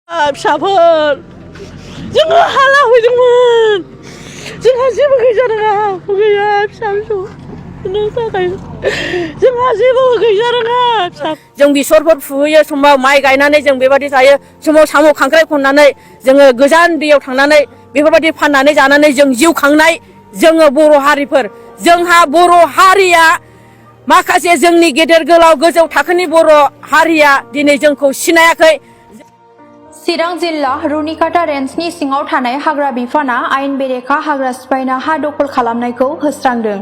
फिसाफोर जोङो हाला फैदोंमोन जोंहा जेबो गैजारोङा गैया फिसा फिसौनो थाखाय जोंहा जेबो गैजारोङा जों बेसरफोर फुहैयो समाव माइ गायनानै जों बेबायदि थायो समाव साम' खांख्राइ खननानै जोङो गोजान दैयाव थांनानै बेफोरबायदि फाननानै जानानै जों जिउ खांनाय जोङो बर' हारिफोर जोंहा बर' हारिया माखासे जोंनि गेदेर गोलाव गोजौ थाखोनि बर' हारिया दिनै जोंखौ सिनायाखै। चिरां जिल्ला रुनिकाटा रेन्जनि सिङाव थानाय हाग्रा बिफाना आयेन बेरेखा हाग्रा सिफायना हा दखल खालामनायखौ होस्रांदों।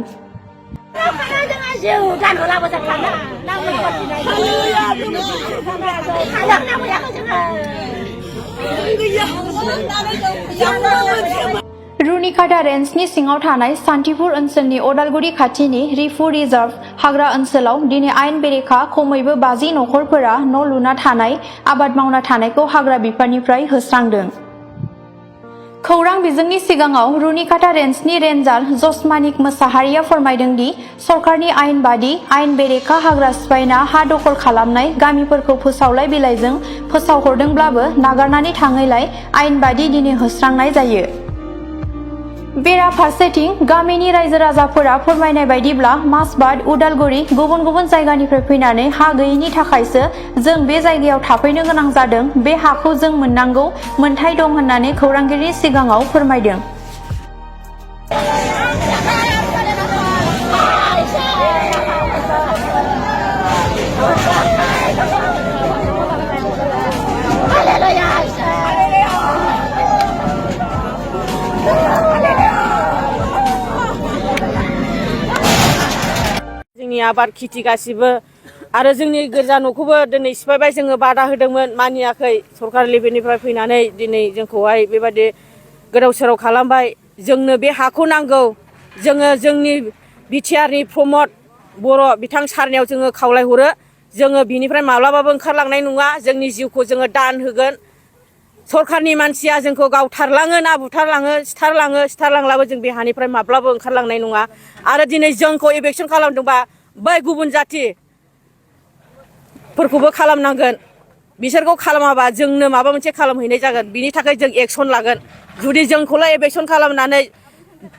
रुनिकाटा रेन्जनि सिङाव थानाय सान्तिपुर ओनसोलनि अदालगुरि खाथिनि रिफु रिजार्भ हाग्रा ओनसोलाव दिनै आयेन बेरेखा खमैबो 50 नखरफोरा न' लुना थानाय आबाद मावना थानायखौ हाग्रा बिफाननिफ्राय होस्रांदों। खौरां बिजोंनि सिगाङाव रुनिकाटा रेन्जनि रेन्जार जसमानिक मोसाहारिया फोरमायदों दि सरकारनि आयेन बादि आयेन बेरेखा हाग्रा सिफायना हा दखल खालामनाय गामिफोरखौ फोसावलाय बिलाइजों फोसावहरदोंब्लाबो नागारनानै थाङैलाय आयेन बादि दिनै होस्रांनाय जायो। बेराफारसेथिं गामिनि रायजो राजाफोरा फोरमायनाय बायदिब्ला मासबाद उदालगुरि गुबुन गुबुन जायगानिफ्राय फैनानै हा गैयैनि थाखायसो जों बे जायगायाव थाफैनो गोनां जादों बे हाखौ जों मोननांगौ मोनथाय दं होननानै खौरांगिरिनि सिगाङाव फोरमायदों। जोंनि आबाद खेथि गासिबो आरो जोंनि गोजा न'खौबो दिनै सिफायबाय जोङो बादा होदोंमोन मानियाखै सरकार लेभेलनिफ्राय फैनानै दिनै जोंखौहाय बेबायदि गोदाव सोराव खालामबाय। जोंनो बे हाखौ नांगौ जोङो जोंनि बिटिआरनि प्रमद बर' बिथां सारनियाव जोङो खावलायहरो जोङो बिनिफ्राय माब्लाबाबो ओंखारलांनाय नङा जोंनि जिउखौ जोङो दान होगोन। सरकारनि मानसिया जोंखौ गावथारलाङो ना बुथारलाङो सिथारलांब्लाबो जों बे हानिफ्राय माब्लाबो ओंखारलांनाय नङा आरो दिनै जोंखौ इभेकसन खालामदोंबा बै गुबुन जाथिफोरखौबो खालामनांगोन बिसोरखौ खालामाबा जोंनो माबा मोनसे खालामहैनाय जागोन बिनि थाखाय जों एक्सन लागोन। जुदि जोंखौल' इभेकसन खालामनानै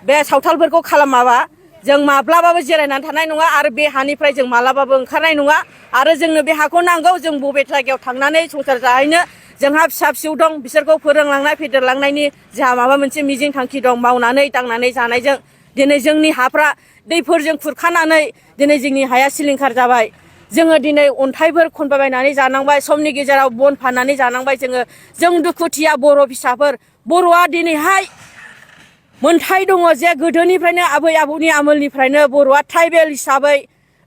बे सावथालफोरखौ खालामाबा जों माब्लाबाबो जिरायनानै थानाय नङा आरो बे हानिफ्राय जों माब्लाबाबो ओंखारनाय नङा आरो जोंनो बे हाखौ नांगौ जों बबे जायगायाव थांनानै संसार जाहैनो जोंहा फिसा फिसौ दं बिसोरखौ फोरोंलांनाय फेदेरलांनायनि जोंहा माबा मोनसे मिजिं थांखि दं मावनानै दांनानै जानायजों दिनै जोंनि हाफ्रा दैफोरजों खुरखानानै दिनै जोंनि हाया सिलिंखार जाबाय। जोङो दिनै अन्थाइफोर खनबायबायनानै जानांबाय समनि गेजेराव बन फाननानै जानांबाय जों दुखुथिया बर' फिसाफोर बर'आ दिनैहाय मोनथाय दङ जे गोदोनिफ्रायनो आबै आबौनि आमोलनिफ्रायनो बर'आ ट्राइबेल हिसाबै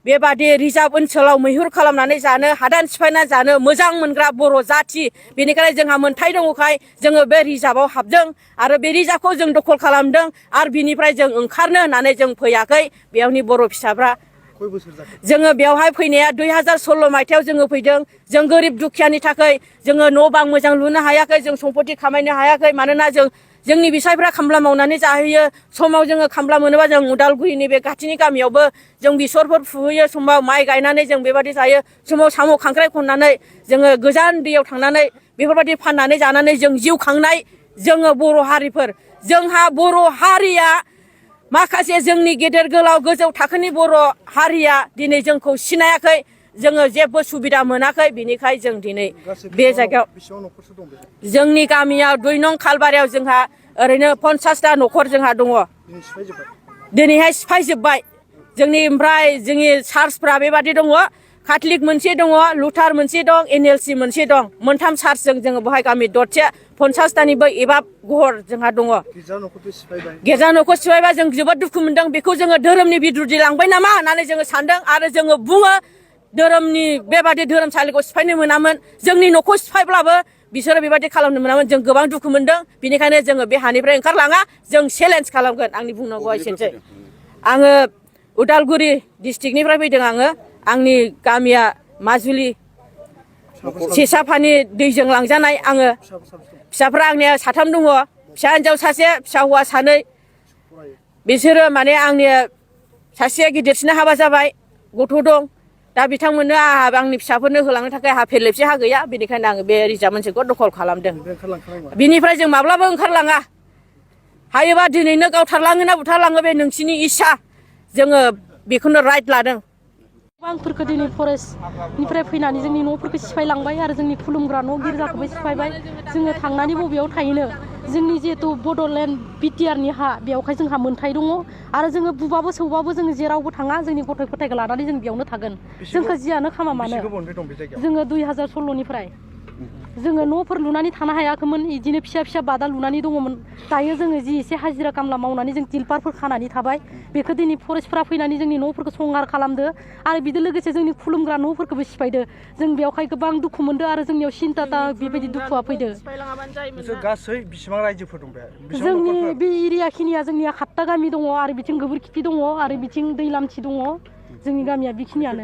बेबादि रिजार्भ ओनसोलाव मैहुर खालामनानै जानो हादान सिफायना जानो मोजां मोनग्रा बर' जाथि बेनिखायनो जोंहा मोनथाय दङखाय जोङो बे रिजार्भआव हाबदों आरो बे रिजार्भखौ जों दखल खालामदों आरो बिनिफ्राय जों ओंखारनो होननानै जों फैयाखै। बेयावनि बर' फिसाफ्रा जोङो बेवहाय फैनाया 2016 मायथाइयाव जोङो फैदों। जों गोरिब दुखियानि थाखाय जोङो न' बां मोजां लुनो हायाखै जों सम्पति खामायनो हायाखै मानोना जोंनि बिसायफ्रा खामला मावनानै जाहैयो समाव जोङो खामला मोनोबा जों उदालगुरिनि बे खाथिनि गामियावबो जों बेसरफोर फुहैयो समाव माइ गायनानै जों बेबायदि जायो समाव साम' खांख्राइ खननानै जोङो गोजान दैयाव थांनानै बेफोरबायदि फाननानै जानानै जों जिउ खांनाय जोङो बर' हारिफोर जोंहा बर' हारिया माखासे जोंनि गेदेर गोलाव गोजौ थाखोनि बर' हारिया दिनै जोंखौ सिनायाखै जोङो जेबो सुबिदा मोनाखै बिनिखाय जों दिनै बे जायगायाव जोंनि गामियाव 2 नं खालबारियाव जोंहा ओरैनो 50टा न'खर जोंहा दङ दिनैहाय सिफायजोब्बाय जोंनि ओमफ्राय जोंनि चार्चफ्रा बेबादि दङ काथलिक मोनसे दङ लुथार मोनसे दं NLC मोनसे दं मोनथाम चार्चजों जोङो बेहाय गामि दरसे 50टानिबो एबाब गहर जोंहा दङ। गिर्जा न'खौ सिफायबा जों जोबोद दुखु मोनदों बेखौ जोङो धोरोमनि बिद्रुथि लांबाय नामा होननानै जोङो सानदों आरो जोङो बुङो धोरोमनि बेबादि धोरोमसालिखौ सिफायनो मोनामोन जोंनि न'खौ सिफायब्लाबो बिसोरो बेबादि खालामनो मोनामोन जों गोबां दुखु मोनदों बेनिखायनो जोङो बे हानिफ्राय ओंखारलाङा जों चेलेन्ज खालामगोन। आंनि बुंनांगौआ एसेनोसै। आङो उदालगुरि डिस्ट्रिक्टनिफ्राय फैदों आंनि गामिया माजुलि सेसाफानि दैजों लांजानाय आङो फिसाफ्रा आंनिया 3 दङ फिसा हिन्जाव सासे फिसा हौवा 2 बिसोरो माने आंनि सासेया गिदिरसिना हाबा जाबाय गथ' दं दा बिथांमोननो आंनि फिसाफोरनो होलांनो थाखाय हा फेरलेबसे हा गैया बेनिखायनो आङो बे रिजार्भ ओनसोलखौ दखल खालामदों बिनिफ्राय जों माब्लाबो ओंखारलाङा हायोबा दिनैनो गावथारलाङो ना बुथारलाङो बे नोंसिनि इस्सा जोङो बेखौनो राइट लादों गोबांफोरखौ दिनै फरेस्टनिफ्राय फैनानै जोंनि न'फोरखौ सिफायलांबाय आरो जोंनि खुलुमग्रा न' गिर्जाखौबो सिफायबाय जोङो थांनानै बबेयाव थाहैनो जोंनि जिहेतु बड'लेण्ड बिटिआरनि हा बेवहाय जोंहा मोन्थाय दङ आरो जोङो बुबाबो सौबाबो जोङो जेरावबो थाङा जोंनि गथ' गथायखौ लानानै जों बेयावनो थागोन जोंखौ जियानो खामा मानो जोङो 2016निफ्राय जोङो न'फोर लुनानै थानो हायाखैमोन इदिनो फिसा फिसा बादा लुनानै दङमोन दायो जोङो जि एसे हाजिरा खामला मावनानै जों तिलपारफोर खानानै थाबाय बेखौ दिनै फरेस्टफोरा फैनानै जोंनि न'फोरखौ संहार खालामदो आरो बिजों लोगोसे जोंनि खुलुमग्रा न'फोरखौबो सिफायदो जों बेवहाय गोबां दुखु मोनदो आरो जोंनियाव सिन्ता बेबायदि दुखुआ फैदो गासै बेसेबां रायजोफोर दं बे जोंनि बे एरिया खिनिया जोंनिया 7टा गामि दङ आरो बिथिं गोबोरखिथि दङ आरो बिथिं दैलामथि दङ जोंनि गामिया बेखिनियानो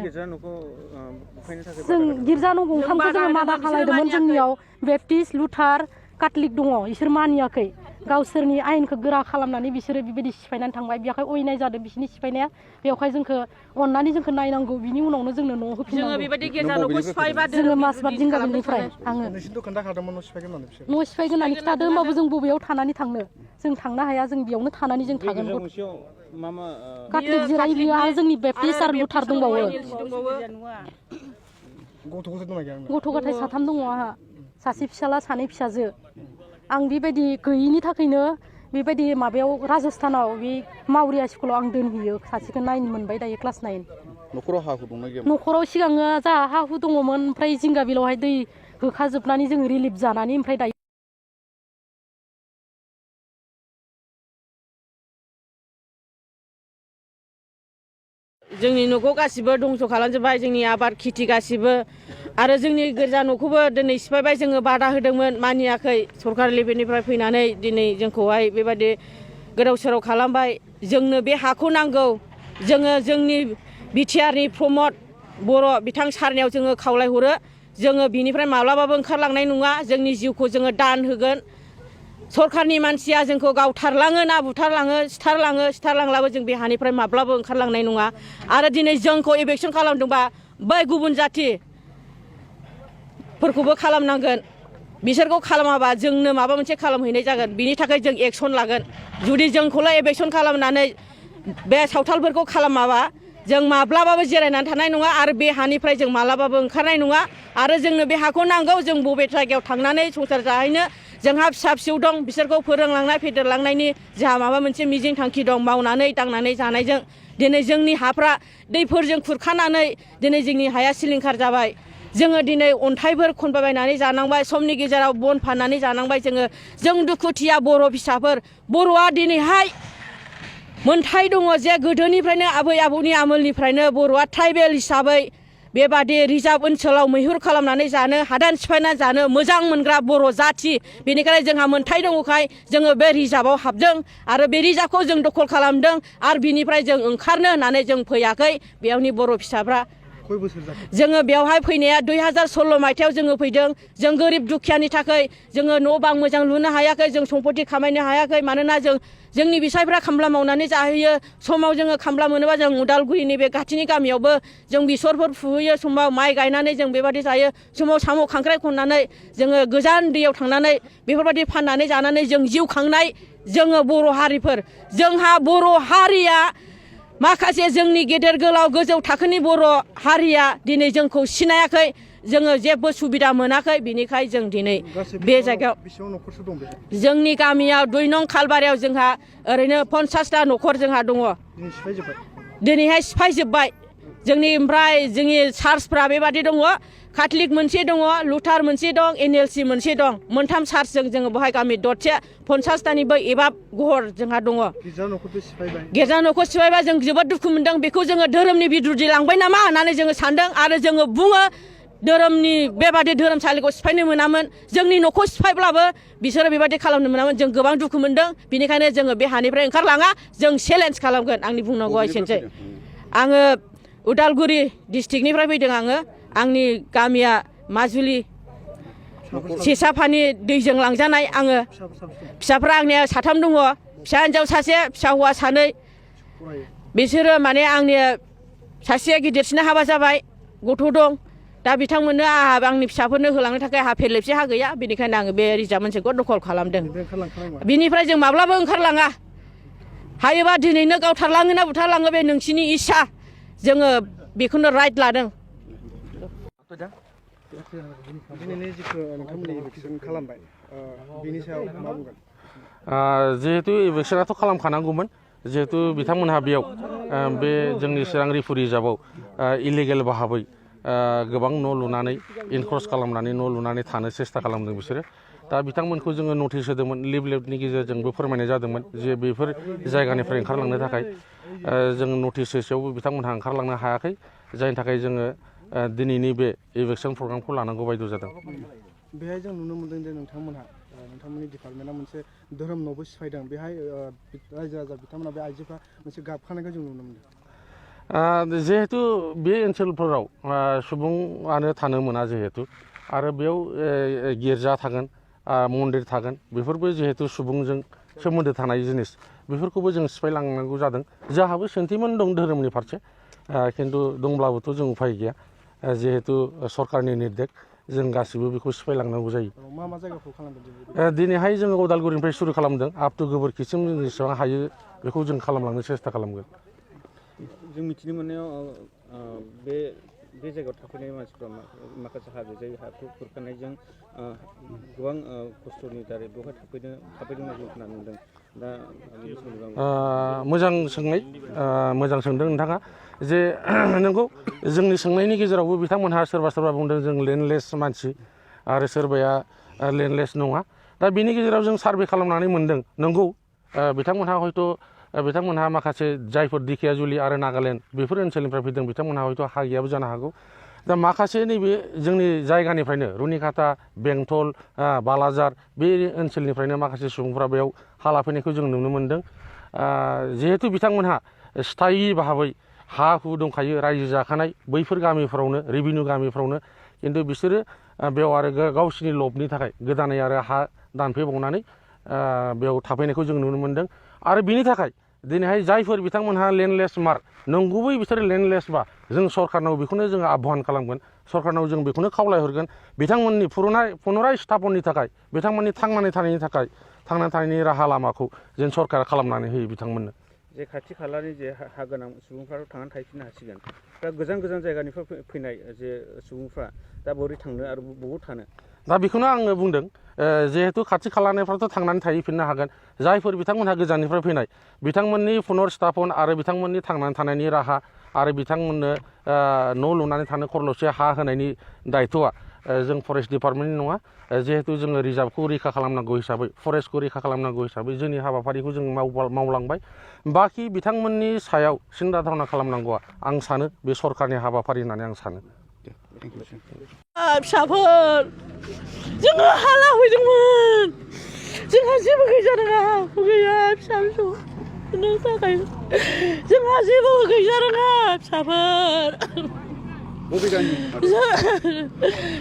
जों गिर्जा न' गंथामखौ जोङो मादा खालायदोंमोन जोंनियाव बेप्टिस्ट लुथार काथलिक दङ इसोर मानियाखै गावसोरनि आयेनखौ गोरा खालामनानै बिसोरो बेबायदि सिफायनानै थांबाय बेवहाय अयनाय जादों बिसोरनि सिफायनाया बेवहाय जोंखौ अननानै जोंखौ नायनांगौ बिनि उनावनो जोंनो न' होफिननांगौ जोङो मासबाद जिंगाबिलनिफ्राय आङो न' सिफायगोन होननानै खिथादों होमबाबो जों बबेयाव थानानै थांनो जों थांनो हाया जों बेयावनो थानानै जों थागोन काथलिक जिराय बियो आरो जोंनि बेप्टिस्ट आरो लुथार दंबावो गथ' गथाय 3 दङ आंहा सासे फिसाला 2 फिसाजो आं बेबायदि गैयिनि थाखायनो बेबायदि माबायाव राजस्थानाव बे मावरिया स्कुलाव आं दोनहैयो सासेखौ 9 मोनबाय दायो क्लास 9 न'खराव हा हु दंना गैया न'खराव सिगाङो जोंहा हा हु दङमोन ओमफ्राय जिंगाबिलावहाय दै होखाजोबनानै जों रिलिफ जानानै ओमफ्राय दायो जोंनि न'खौ गासिबो दंस' खालामजोब्बाय जोंनि आबाद खेथि गासिबो आरो जोंनि गिर्जा न'खौबो दिनै सिफायबाय जोङो बादा होदोंमोन मानियाखै सरकार लेभेलनिफ्राय फैनानै दिनै जोंखौहाय बेबायदि गोदाव सोराव खालामबाय जोंनो बे हाखौ नांगौ जोङो जोंनि बिटिआरनि प्रमद बर' बिथां सारनियाव जोङो खावलायहरो जोङो बिनिफ्राय माब्लाबाबो ओंखारलांनाय नङा जोंनि जिउखौ जोङो दान होगोन सरकारनि मानसिया जोंखौ गावथारलाङो ना बुथारलाङो सिथारलांब्लाबो जों बे हानिफ्राय माब्लाबो ओंखारलांनाय नङा आरो दिनै जोंखौ इभेकसन खालामदोंबा बै गुबुन जाथिफोरखौबो खालामनांगोन बिसोरखौ खालामाबा जोंनो माबा मोनसे खालामहैनाय जागोन बिनि थाखाय जों एक्सन लागोन जुदि जोंखौल' इभेकसन खालामनानै बे सावथालफोरखौ खालामाबा जों माब्लाबाबो जिरायनानै थानाय नङा आरो बे हानिफ्राय जों माब्लाबाबो ओंखारनाय नङा आरो जोंनो बे हाखौ नांगौ जों बबे जायगायाव थांनानै संसार जाहैनो जोंहा फिसा फिसौ दं बिसोरखौ फोरोंलांनाय फेदेरलांनायनि जोंहा माबा मोनसे मिजिं थांखि दं मावनानै दांनानै जानायजों दिनै जोंनि हाफ्रा दैफोरजों खुरखानानै दिनै जोंनि हाया सिलिंखार जाबाय जोङो दिनै अन्थाइफोर खनबायबायनानै जानांबाय समनि गेजेराव बन फाननानै जानांबाय जों दुखुथिया बर' फिसाफोर बर'आ दिनैहाय मोनथाय दङ जे गोदोनिफ्रायनो आबै आबौनि आमोलनिफ्रायनो बर'आ ट्राइबेल हिसाबै बेबादि रिजार्भ ओनसोलाव मैहुर खालामनानै जानो हादान सिफायनानै जानो मोजां मोनग्रा बर' जाथि बेनिखायनो जोंहा मोनथाय दङखाय जोङो बे रिजार्भआव हाबदों आरो बे रिजार्भखौ जों दखल खालामदों आरो बिनिफ्राय जों ओंखारनो होननानै जों फैयाखै बेयावनि बर' फिसाफ्रा जोङो बेवहाय फैनाया 2016 मायथाइयाव जोङो फैदों जों गोरिब दुखियानि थाखाय जोङो न' बां मोजां लुनो हायाखै जों सम्पति खामायनो हायाखै मानोना जोंनि बिसायफ्रा खामला मावनानै जाहैयो समाव जोङो खामला मोनोबा जों उदालगुरिनि बे खाथिनि गामियावबो जों बेसरफोर फुहैयो समाव माइ गायनानै जों बेबादि जायो समाव साम' खांख्राइ खननानै जोङो गोजान दैयाव थांनानै बेफोरबायदि फाननानै जानानै जों जिउ खांनाय जोङो बर' हारिफोर जोंहा बर' हारिया माखासे जोंनि गेदेर गोलाव गोजौ थाखोनि बर' हारिया दिनै जोंखौ सिनायाखै जोङो जेबो सुबिदा मोनाखै बिनिखाय जों दिनै बे जायगायाव जोंनि गामियाव 2 नं खालबारियाव जोंहा ओरैनो 50टा न'खर जोंहा दङ दिनैहाय सिफायजोब्बाय ओमफ्राय जोंनि चार्चफ्रा बेबादि दङ काथलिक मोनसे दङ लुथार मोनसे दं NLC मोनसे दं मोनथाम चार्चजों जोङो बेवहाय गामि दरसे 50टानिबो एबाब गहर जोंहा दङ गिर्जा न'खौ सिफायबा जों जोबोद दुखु मोनदों बेखौ जोङो धोरोमनि बिद्रुथि लांबाय नामा होननानै जोङो सानदों आरो जोङो बुङो धोरोमनि बेबादि धोरोमसालिखौ सिफायनो मोनामोन जोंनि न'खौ सिफायब्लाबो बिसोरो बेबादि खालामनो मोनामोन जों गोबां दुखु मोनदों बेनिखायनो जोङो बे हानिफ्राय ओंखारलाङा जों चेलेन्ज खालामगोन आंनि बुंनांगौआ एसेनोसै आङो उदालगुरि डिस्ट्रिक्टनिफ्राय फैदों आंनि गामिया माजुलि सेसाफानि दैजों लांजानाय आङो फिसाफ्रा आंनिया 3 दङ फिसा हिन्जाव सासे फिसा हौवा 2 बिसोरो माने आंनि सासेया गिदिरसिना हाबा जाबाय गथ' दं दा बिथांमोननो आंहा आंनि फिसाफोरनो होलांनो थाखाय हा फेरलेबसे हा गैया बेनिखायनो आङो बे रिजार्भ ओनसोलखौ दखल खालामदों बिनिफ्राय जों माब्लाबो ओंखारलाङा हायोबा दिनैनो गावथारलाङो ना बुथारलाङो बे नोंसिनि इस्सा जोङो बेखौनो राइट लादों दिनैनि जिखौ नोंथांमोननि इलेक्सन खालामबाय बिनि सायाव मा बुंगोन जिहेतु इलेक्सनाथ' खालामखानांगौमोन जिहेतु बिथांमोनहा बेयाव बे जोंनि चिरां रिफु रिजार्भआव इलिगेल भाबै गोबां न' लुनानै इनक्रस खालामनानै न' लुनानै थानो सेस्था खालामदों बिसोरो दा बिथांमोनखौ जोङो नटिस होदोंमोन लिफलेटनि गेजेरजोंबो फोरमायनाय जादोंमोन जे बेफोर जायगानिफ्राय ओंखारलांनो थाखाय जों नटिस होसेयावबो बिथांमोनहा ओंखारलांनो हायाखै जायनि थाखाय जोङो दिनैनि बे इलेक्सन प्रग्रामखौ लानांगौ बायद' जादों बेहाय जों नुनो मोनदों जे नोंथांमोननि डिपार्टमेन्टआ मोनसे धोरोम न'बो सिफायदों बेहाय रायजो राजा बिथांमोना बे आइजोफ्रा मोनसे गाबखानायखौ जों नुनो मोनदों जिहेतु बे ओनसोलफोराव सुबुङानो थानो मोना जिहेतु आरो बेयाव गिर्जा थागोन मन्दिर थागोन बेफोरबो जिहेतु सुबुंजों सोमोन्दो थानाय जिनिस बेफोरखौबो जों सिफायलांनांगौ जादों जोंहाबो सेन्टिमेन्ट दं धोरोमनि फारसे खिन्थु दंब्लाबोथ' जों उफाय गैया जिहेतु सरकारनि निर्देश जों गासिबो बेखौ सिफायलांनांगौ जायो मा मा जायगाखौ खालामदों दिनैहाय जोङो उदालगुरिनिफ्राय सुरु खालामदों आप टु गोबोरखिसिम जों जेसेबां हायो बेखौ जों खालामलांनो सेस्था खालामगोन जों मिथिनो मोननायाव बे जायगायाव थाफैनाय मानसिफ्रा माखासे हाजो जायो हाखौ खुरखानायजों गोबां खस्थ'नि दारै बेवहाय थाफैदों जों खोनानो मोनदों दा मोजां सोंदों नोंथाङा जे नंगौ जोंनि सोंनायनि गेजेरावबो बिथांमोनहा सोरबा बुंदों जों लेन्डलेस मानसि आरो सोरबाया लेन्डलेस नङा दा बिनि गेजेराव जों सार्भे खालामनानै मोनदों नंगौ बिथांमोनहा माखासे जायफोर दिखियाजुलि आरो नागालेण्ड बेफोर ओनसोलनिफ्राय फैदों बिथांमोनहा हयथ' हा गैयाबो जानो हागौ दा माखासे नैबे जोंनि जायगानिफ्रायनो रुनिखाता बेंटल बालाजार बे ओनसोलनिफ्रायनो माखासे सुबुंफ्रा बेयाव हा लाफैनायखौ जों नुनो मोनदों जिहेतु बिथांमोनहा स्थायि भाबै हा हु दंखायो रायजो जाखानाय बैफोर गामिफ्रावनो रेभिनिउ गामिफ्रावनो खिन्थु बिसोरो बेयाव आरो गावसिनि लबनि थाखाय गोदानै आरो हा दानफैबावनानै बेयाव थाफैनायखौ जों नुनो मोनदों आरो बिनि थाखाय दिनैहाय जायफोर बिथांमोनहा लेन्डलेस मार्क नंगुबै बिसोरो लेन्डलेसबा जों सरकारनाव बेखौनो जोङो आह्वान खालामगोन सरकारनाव जों बेखौनो खावलायहरगोन बिथांमोननि पुनराय स्थापननि थाखाय बिथांमोननि थांनानै थानायनि राहा लामाखौ जों सरकारा खालामनानै होयो बिथांमोननो जे खाथि खालानि जे हा गोनां सुबुंफ्रा थांनानै थाहैफिननो हासिगोन दा गोजान जायगानिफ्राय फैनाय जे सुबुंफ्रा दा बोरै थांनो आरो बबाव थानो दा बेखौनो आङो बुंदों जिहेतु खाथि खालानिफ्रायथ' थांनानै थाहैफिननो हागोन जायफोर बिथांमोनहा गोजाननिफ्राय फैनाय बिथांमोननि पुनर्स्थापन आरो बिथांमोननि थांनानै थानायनि राहा आरो बिथांमोननो न' लुनानै थानो खरल'से हा होनायनि दायथ'आ जों फरेस्ट डिपार्टमेन्टनि नङा जिहेतु जोङो रिजार्भखौ रैखा खालामनांगौ हिसाबै फरेस्टखौ रैखा खालामनांगौ हिसाबै जोंनि हाबाफारिखौ जों मावलांबाय बाखि बिथांमोननि सायाव सिन्था धारना खालामनांगौआ आं सानो बे सरकारनि हाबाफारि होननानै आं सानो फिसाफोर जोङो हाला फैदोंमोन जोंहा जेबो गैजा रोङा गैया फिसा फिसौनो थाखाय जोंहा जेबो गैजा रोङा फिसाफोर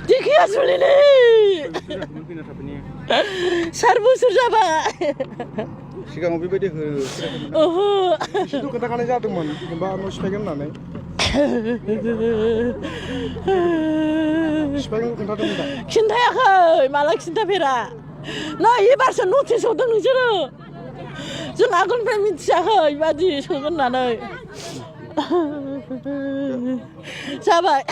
दिखियाजुलिनि 4 बोसोर जाबाय सिगाङाव बेबायदि ओहो बिसोरथ' खोन्थाखानाय जादोंमोन जेनेबा न' सिफायगोन होननानै खिन्थायाखै माला खिन्थाफेरा नै एबारसो नटिस हरदों नोंसोरो जों आगोलनिफ्राय मिथियाखै बादि सोगोन होननानै जाबाय